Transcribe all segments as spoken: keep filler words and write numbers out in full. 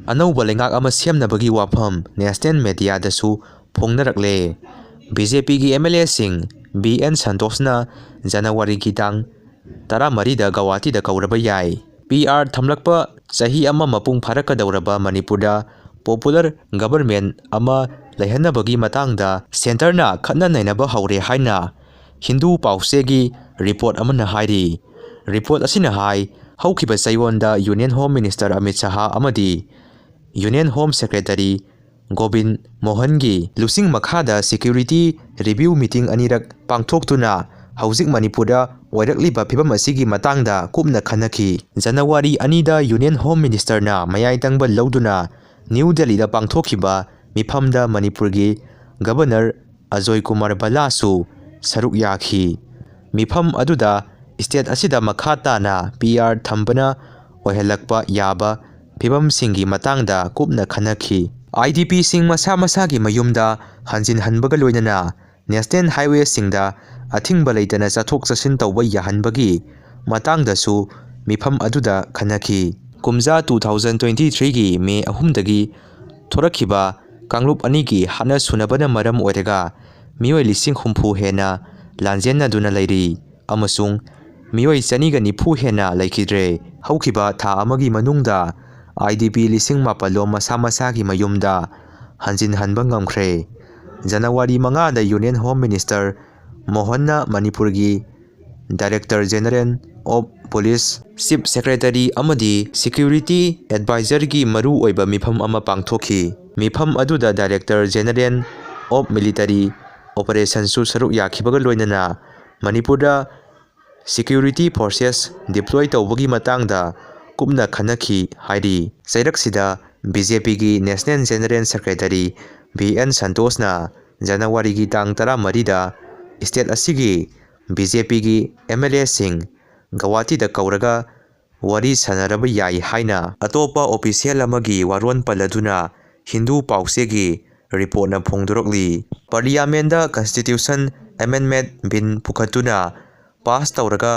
ꯑꯅꯧꯕ ꯂꯩꯉꯥꯛ ꯑꯃ ꯁꯦꯝꯅꯕꯒꯤ ꯋꯥꯐꯝ ꯅꯦꯁꯅꯦꯜ ꯃꯦꯗꯤꯌꯥꯗꯁꯨ ꯐꯣꯡꯅꯔꯛꯂꯦ꯫ ꯕꯤ ꯖꯦ ꯄꯤꯒꯤ ꯑꯦꯝ ꯑꯦꯜ ꯑꯦꯁꯤꯡ ꯕꯤ ꯑꯦꯟ ꯁꯟꯇꯣꯁꯅ ꯖꯅꯋꯥꯔꯤꯒꯤ ꯇꯥꯡ ꯇꯔꯥꯃꯔꯤꯗ ꯒꯧꯍꯥꯇꯤꯗ ꯀꯧꯔꯕ ꯌꯥꯏ꯫ ꯄꯤ ꯑꯥꯔ ꯊꯝꯂꯛꯄ ꯆꯍꯤ ꯑꯃ ꯃꯄꯨꯡ ꯐꯥꯔꯛꯀꯗꯧꯔꯕ ꯃꯅꯤꯄꯨꯔꯗ ꯄꯣꯄꯨꯂꯔ ꯒꯕꯔꯃꯦꯟ ꯑꯃ ꯂꯩꯍꯟꯅꯕꯒꯤ ꯃꯇꯥꯡꯗ ꯁꯦꯟꯇꯔꯅ ꯈꯠꯅ ꯅꯩꯅꯕ ꯍꯧꯔꯦ ꯍꯥꯏꯅ ꯍꯤꯟꯗꯨ ꯄꯥꯎꯆꯦꯒꯤ ꯔꯤꯄꯣꯔꯠ ꯑꯃꯅ ꯍꯥꯏꯔꯤ꯫ ꯔꯤꯄꯣꯔꯠ ꯑꯁꯤꯅ ꯍꯥꯏ, ꯍꯧꯈꯤꯕ ꯆꯌꯣꯜꯗ ꯌꯨꯅꯤꯌꯟ ꯍꯣꯝ ꯃꯤꯅꯤꯁꯇꯔ ꯑꯃꯤꯠ ꯁꯍꯥ ꯑꯃꯗꯤ ꯌꯨꯅꯤꯌꯟ ꯍꯣꯝ ꯁꯦꯀ꯭ꯔꯦꯇꯔꯤ ꯒꯣꯕꯤꯟ ꯃꯣꯍꯟꯒꯤ ꯂꯨꯆꯤꯡ ꯃꯈꯥꯗ ꯁꯦꯀ꯭ꯌꯨꯔꯤꯇꯤ ꯔꯤꯚ꯭ꯌꯨ ꯃꯤꯇꯤꯡ ꯑꯅꯤꯔꯛ ꯄꯥꯡꯊꯣꯛꯇꯨꯅ ꯍꯧꯖꯤꯛ ꯃꯅꯤꯄꯨꯔꯗ ꯑꯣꯏꯔꯛꯂꯤꯕ ꯐꯤꯕꯝ ꯑꯁꯤꯒꯤ ꯃꯇꯥꯡꯗ ꯀꯨꯞꯅ ꯈꯟꯅꯈꯤ꯫ ꯖꯅꯋꯥꯔꯤ ꯑꯅꯤꯗ ꯌꯨꯅꯤꯌꯟ ꯍꯣꯝ ꯃꯤꯅꯤꯁꯇꯔꯅ ꯃꯌꯥꯏ ꯇꯪꯕ ꯂꯧꯗꯨꯅ ꯅ꯭ꯌꯨ ꯗꯦꯜꯂꯤꯗ ꯄꯥꯡꯊꯣꯛꯈꯤꯕ ꯃꯤꯐꯝꯗ ꯃꯅꯤꯄꯨꯔꯒꯤ ꯒꯕꯔꯅꯔ ꯑꯖꯣꯏ ꯀꯨꯃꯥꯔ ꯚꯜꯂꯥꯁꯨ ꯁꯔꯨꯛ ꯌꯥꯈꯤ꯫ ꯃꯤꯐꯝ ꯑꯗꯨꯗ ꯁ꯭ꯇꯦꯠ ꯑꯁꯤꯗ ꯃꯈꯥ ꯇꯥꯅ ꯄꯤ ꯑꯥꯔ ꯊꯝꯕꯅ ꯑꯣꯏꯍꯜꯂꯛꯄ ꯌꯥꯕ ꯐꯤꯕꯝꯁꯤꯡꯒꯤ ꯃꯇꯥꯡꯗ ꯀꯨꯞꯅ ꯈꯟꯅꯈꯤ꯫ ꯑꯥꯏ ꯗꯤ ꯄꯤꯁꯤꯡ ꯃꯁꯥ ꯃꯁꯥꯒꯤ ꯃꯌꯨꯝꯗ ꯍꯟꯖꯤꯟꯍꯟꯕꯒ ꯂꯣꯏꯅꯅ ꯅꯦꯁꯅꯦꯜ ꯍꯥꯏꯋꯦꯁꯤꯡꯗ ꯑꯊꯤꯡꯕ ꯂꯩꯇꯅ ꯆꯠꯊꯣꯛ ꯆꯠꯁꯤꯟ ꯇꯧꯕ ꯌꯥꯍꯟꯕꯒꯤ ꯃꯇꯥꯡꯗꯁꯨ ꯃꯤꯐꯝ ꯑꯗꯨꯗ ꯈꯟꯅꯈꯤ꯫ ꯀꯨꯝꯖꯥ two thousand twenty threeꯒꯤ ꯃꯦ ꯑꯍꯨꯝꯗꯒꯤ ꯊꯣꯔꯛꯈꯤꯕ ꯀꯥꯡꯂꯨꯞ ꯑꯅꯤꯒꯤ ꯍꯥꯠꯅ ꯁꯨꯅꯕꯅ ꯃꯔꯝ ꯑꯣꯏꯔꯒ ꯃꯤꯑꯣꯏ ꯂꯤꯁꯤꯡ ꯍꯨꯝꯐꯨ ꯍꯦꯟꯅ ꯂꯥꯟꯖꯦꯟꯅꯗꯨꯅ ꯂꯩꯔꯤ ꯑꯃꯁꯨꯡ ꯃꯤꯑꯣꯏ ꯆꯅꯤꯒ ꯅꯤꯐꯨ ꯍꯦꯟꯅ ꯂꯩꯈꯤꯗ꯭ꯔꯦ꯫ ꯍꯧꯈꯤꯕ ꯊꯥ ꯑꯃꯒꯤ ꯃꯅꯨꯡꯗ ꯑꯥꯏ ꯗꯤ ꯄꯤ ꯂꯤꯁꯤꯡ ꯃꯥꯄꯜ ꯂꯣꯝ ꯃꯁꯥ ꯃꯁꯥꯒꯤ ꯃꯌꯨꯝꯗ ꯍꯟꯖꯤꯟꯍꯟꯕ ꯉꯝꯈ꯭ꯔꯦ꯫ ꯖꯅꯋꯥꯔꯤ ꯃꯉꯥꯗ ꯌꯨꯅꯤꯌꯟ ꯍꯣꯝ ꯃꯤꯅꯤꯁꯇꯔ ꯃꯣꯍꯟꯅ ꯃꯅꯤꯄꯨꯔꯒꯤ director general of police, chief secretary ꯑꯃꯗꯤ ꯁꯦꯀ꯭ꯌꯨꯔꯤꯇꯤ ꯑꯦꯗꯚꯥꯏꯖꯔꯒꯤ ꯃꯔꯨꯑꯣꯏꯕ ꯃꯤꯐꯝ ꯑꯃ ꯄꯥꯡꯊꯣꯛꯈꯤ꯫ ꯃꯤꯐꯝ ꯑꯗꯨꯗ ꯗꯥꯏꯔꯦꯛꯇꯔ ꯖꯦꯅꯔꯦꯜ ꯑꯣꯐ ꯃꯤꯂꯤꯇꯔꯤ ꯑꯣꯄꯔꯦꯁꯟꯁꯨ ꯁꯔꯨꯛ ꯌꯥꯈꯤꯕꯒ ꯂꯣꯏꯅꯅ ꯃꯅꯤꯄꯨꯔꯗ ꯁꯦꯀ꯭ꯌꯨꯔꯤꯇꯤ ꯐꯣꯔꯁꯦꯁ ꯗꯤꯄ꯭ꯂꯣꯏ ꯇꯧꯕꯒꯤ ꯃꯇꯥꯡꯗ ꯀꯨꯞꯅ ꯈꯟꯅꯈꯤ ꯍꯥꯏꯔꯤ꯫ ꯆꯩꯔꯛꯁꯤꯗ ꯕꯤ ꯖꯦ ꯄꯤꯒꯤ national general secretary B N ꯁꯟꯇꯣꯁꯅ ꯖꯅꯋꯥꯔꯤꯒꯤ ꯇꯥꯡ ꯇꯔꯥꯃꯔꯤꯗ ꯁ꯭ꯇꯦꯠ ꯑꯁꯤꯒꯤ ꯕꯤ ꯖꯦ ꯄꯤꯒꯤ ꯑꯦꯝ ꯑꯦꯜ ꯑꯦꯁꯤꯡ ꯒꯧꯍꯥꯇꯤꯗ ꯀꯧꯔꯒ ꯋꯥꯔꯤ ꯁꯥꯟꯅꯔꯕ ꯌꯥꯏ ꯍꯥꯏꯅ ꯑꯇꯣꯞꯄ ꯑꯣꯐꯤꯁꯤꯌꯦꯜ ꯑꯃꯒꯤ ꯋꯥꯔꯣꯜ ꯄꯜꯂꯗꯨꯅ ꯍꯤꯟꯗꯨ ꯄꯥꯎꯆꯦꯒꯤ ꯔꯤꯄꯣꯔꯠꯅ ꯐꯣꯡꯗꯣꯔꯛꯂꯤ꯫ ꯄꯥꯔꯂꯤꯌꯥꯃꯦꯟꯗ ꯀꯟꯁꯇꯤꯇ꯭ꯌꯨꯁꯟ ꯑꯦꯃꯦꯟꯗꯃꯦꯟꯠ ꯕꯤꯜ ꯄꯨꯈꯠꯇꯨꯅ ꯄꯥꯁ ꯇꯧꯔꯒ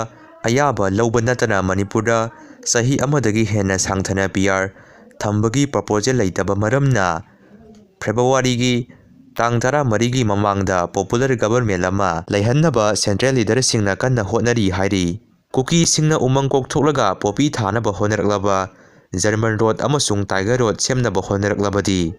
ꯑꯌꯥꯕ ꯂꯧꯕ ꯅꯠꯇꯅ ꯃꯅꯤꯄꯨꯔꯗ ꯆꯍꯤ ꯑꯃꯗꯒꯤ ꯍꯦꯟꯅ ꯁꯥꯡꯊꯅ ꯄꯤ ꯑꯥꯔ ꯊꯝꯕꯒꯤ proposal ꯂꯩꯇꯕ ꯃꯔꯝꯅ Februaryꯒꯤ ꯇꯥꯡ ꯇꯔꯥꯃꯔꯤꯒꯤ ꯃꯃꯥꯡꯗ popular government ꯑꯃ ꯂꯩꯍꯟꯅꯕ central leaderꯁꯤꯡꯅ ꯀꯟꯅ ꯍꯣꯠꯅꯔꯤ ꯍꯥꯏꯔꯤ꯫ ꯀꯨꯀꯤꯁꯤꯡꯅ ꯎꯃꯪ ꯀꯣꯛꯊꯣꯛꯂꯒ poppy ꯊꯥꯅꯕ ꯍꯣꯠꯅꯔꯛꯂꯕ, German road ꯑꯃꯁꯨꯡ Tiger road ꯁꯦꯝꯅꯕ ꯍꯣꯠꯅꯔꯛꯂꯕꯗꯤ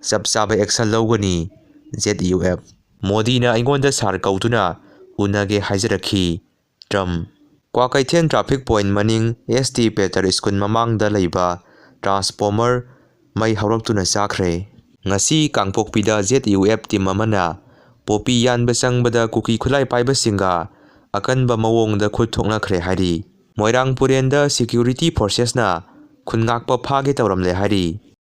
ꯆꯞ ꯆꯥꯕ action ꯂꯧꯒꯅꯤ, Z U F꯫ ꯃꯣꯗꯤꯅ ꯑꯩꯉꯣꯟꯗ ꯁꯥꯔ ꯀꯧꯗꯨꯅ ꯎꯅꯒꯦ ꯍꯥꯏꯖꯔꯛꯈꯤ, ꯇ꯭ꯔꯝꯞ꯫ ꯀ꯭ꯋꯥꯀꯩꯊꯦꯜ traffic point ꯃꯅꯤꯡ S T Peter school ꯃꯃꯥꯡꯗ ꯂꯩꯕ transformer ꯃꯩ ꯍꯧꯔꯛꯇꯨꯅ ꯆꯥꯈ꯭ꯔꯦ꯫ ꯉꯁꯤ ꯀꯥꯡꯄꯣꯛꯄꯤꯗ Z U F team ꯑꯃꯅ poppy ꯌꯥꯟꯕ ꯆꯪꯕꯗ ꯀꯨꯀꯤ ꯈꯨꯠꯂꯥꯏ ꯄꯥꯏꯕꯁꯤꯡꯒ ꯑꯀꯟꯕ ꯃꯑꯣꯡꯗ ꯈꯨꯠ ꯊꯣꯛꯅꯈ꯭ꯔꯦ ꯍꯥꯏꯔꯤ꯫ ꯃꯣꯏꯔꯥꯡ ꯄꯨꯔꯦꯟꯗ security forcesꯅ ꯈꯨꯟ ꯉꯥꯛꯄ ꯐꯥꯒꯦ ꯇꯧꯔꯝꯂꯦ ꯍꯥꯏꯔꯤ꯫